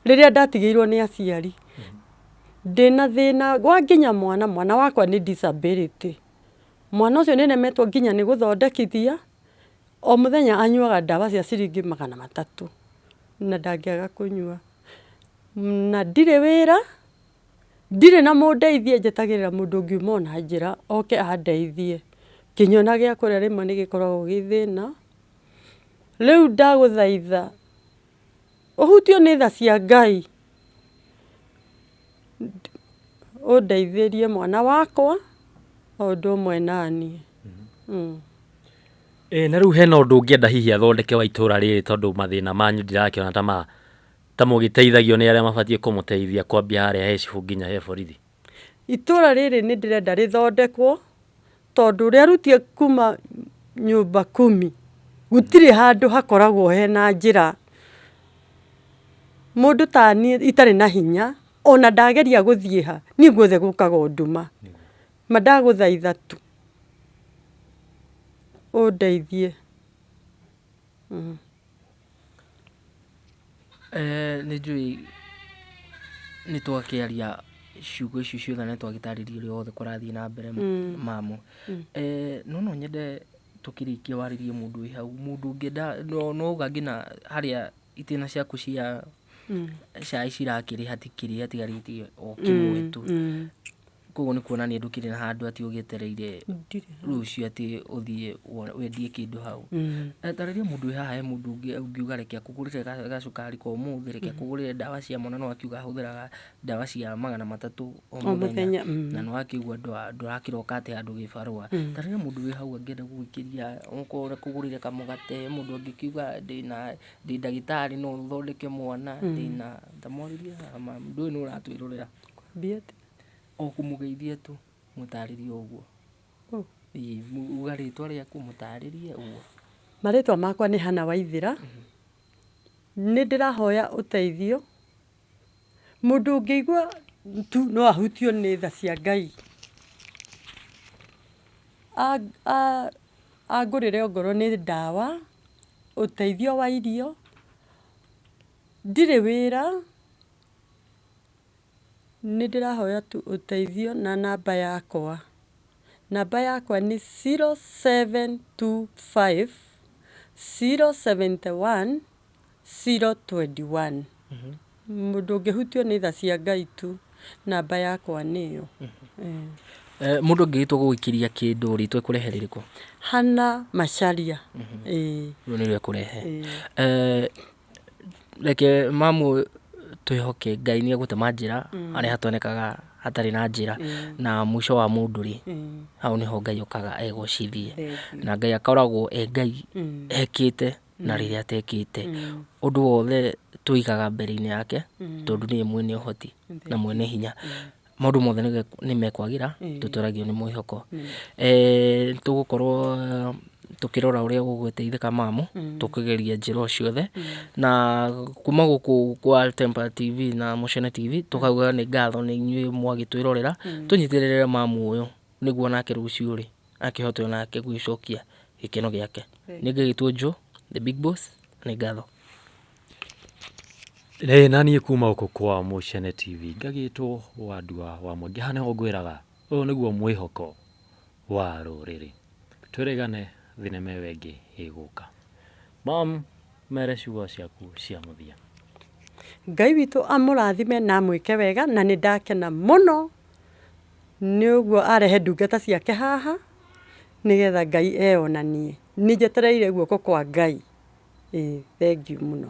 rĩrĩa ndatigĩirwo nĩ aciari. Ndĩna thĩna wa nginya mwana, mwana wakwa nĩ disability. Mwana ũcio nĩ nemetwo nginya nĩ gũthondekithia, o mũthenya anyuaga ndawa cia ciringi 300 na ndangĩaga kũnyua. Na ndirĩ wĩra, ndirĩ na mũndeithie, njetagĩrĩra mũndũ ũngiuma ona njĩra oke andeithie. Kĩnyona gĩa kũrĩa rĩmwe nĩ gĩkoragwo gĩ thĩna. Rĩu ndagũthaitha ũhutio nĩ tha cia Ngai, ũndeithĩrie mwana wakwa o ũndũ ũmwe naniĩ. Ĩĩ na rĩu hena ũndũ ũngĩenda hihi athondeke wa itũra rĩrĩ tondũ mathĩna manyu ndirakĩona ta ma ta mũgĩteithagio nĩ arĩa mabatiĩ kũmũteithia kwambia harĩa he cibũ nginya he borithi. Itũra rĩrĩ nĩ ndĩrenda rĩthondekwo tondũ rĩarutie kuma nyũmba kumi gũtirĩ handũ hakoragwo hena njĩra. Mũndũ ta niĩ itarĩ na hinya ona ndageria gũthiĩ ha niĩ guothe gũkaga o nduma. Ma ndagũthaitha tu ũndeithie. Nĩ njũĩ nĩ twakĩaria ciugo icio ciothe na twagĩtarĩria ũrĩa wothe kũrathiĩ na mbere mamo. No no nyende tũkĩrĩkia warĩrie mũndũ wĩ hau, mũndũ ũngĩenda no auga nginya harĩa itĩna ciaku cia cai cirakĩrĩ hatikĩrĩ hatigarĩtie o kĩmwe tu. Koguo nĩ kuonania ndũkĩrĩ na handũ atĩ ũgĩetereire rũciũ atĩ ũthiĩ wendie kĩndũ hau. Tarĩria mũndũ wĩ haha he mũndũ ũngiuga reke akũgũrĩre gacukari ka ũmũthĩ, reke akũgũrĩre ndawa cia mwana no akiuga ahũthĩraga ndawa cia 300 o mũthenya. Na nĩ wakĩigua ndũrakĩroka atĩ handũ gĩbarũa. Tarĩria mũndũ wĩ hau angĩenda gũgũikĩria okorwo akũgũrĩre kamũgate, mũndũ angĩkiuga ndĩna ndĩ ndagĩtarĩ no thondeke mwana, ndĩna ta mwarĩrie haha ndũĩ nũ ũratwĩrorera. Kwambia atĩa? O kũmũgeithia tu mũtarĩrie ũguo. Ĩĩ, uga rĩtwa rĩaku mũtarĩrie ũguo. Marĩtwa makwa nĩ Hannah Waithĩra. Nĩ ndĩrahoya ũteithio. Mũndũ ũngĩigua tu no ahutio nĩ tha cia Ngai. Angũrĩre ongorwo nĩ ndawa, ũteithio wa irio, ndirĩ wĩra, nĩ ndĩrahoya tu ũteithio na namba yakwa. Namba yakwa nĩ 0725 071 021. Mũndũ ũngĩhutio nĩ tha cia Ngai tu, namba yakwa nĩyo. Mũndũ angĩgĩtua gũgũikĩria kĩndũ rĩtwa ekũrehe rĩrĩkũ? Hannah Macharia. Ĩĩ. Rĩu nĩrĩo ekũrehe. Reke mamu twĩhoke Ngai nĩ egũtema njĩra harĩa hatonekaga hatarĩ na njĩra, na mũico wa mũndũ rĩ, hau nĩho Ngai okaga egocithie. Na Ngai akoragwo e Ngai ekĩte na rĩrĩa atekĩte. Ũndũ wothe tũigaga mbere-inĩ yake tondũ nĩwe mwene ũhoti na mwene hinya. Maũndũ mothe nĩ mekwagĩra tũtũragio nĩ mwĩhoko. Tũgũkorwo Tũkĩrora ũrĩa gũgũteithĩka mamu, tũkĩgeria njĩra o ciothe. Na kuma gũkũ kwa Temple TV na Mũcene TV, tũkauga nĩ ngatho nĩ inyuĩ mwagĩtwĩrorera. Tũnyitĩrĩre mamu ũyũ nĩguo nake rũciũ rĩ akĩhote onake gwĩcokia gĩkeno gĩake. Nĩ ngĩgĩtwo Joe the big boss, nĩ ngatho. Ĩ na niĩ kuma gũkũ kwa Mũcene TV ngagĩtwo Wandua wa Mwangi. Haha nĩho ngwĩraga ũyũ nĩguo mwĩhoko wa rũrĩrĩ. Twĩrĩgane thinema ĩyo ĩngĩ ĩgũka. Mam, mere ciugo ciaku cia mũthia. Ngai witũ amũrathime na amwĩke wega, na nĩ ndakena mũno nĩ ũguo arehe ndungata ciake haha nĩgetha Ngai eyonanie. Nĩ njetereire guoko kwa Ngai. Ĩĩ thengiũ mũno.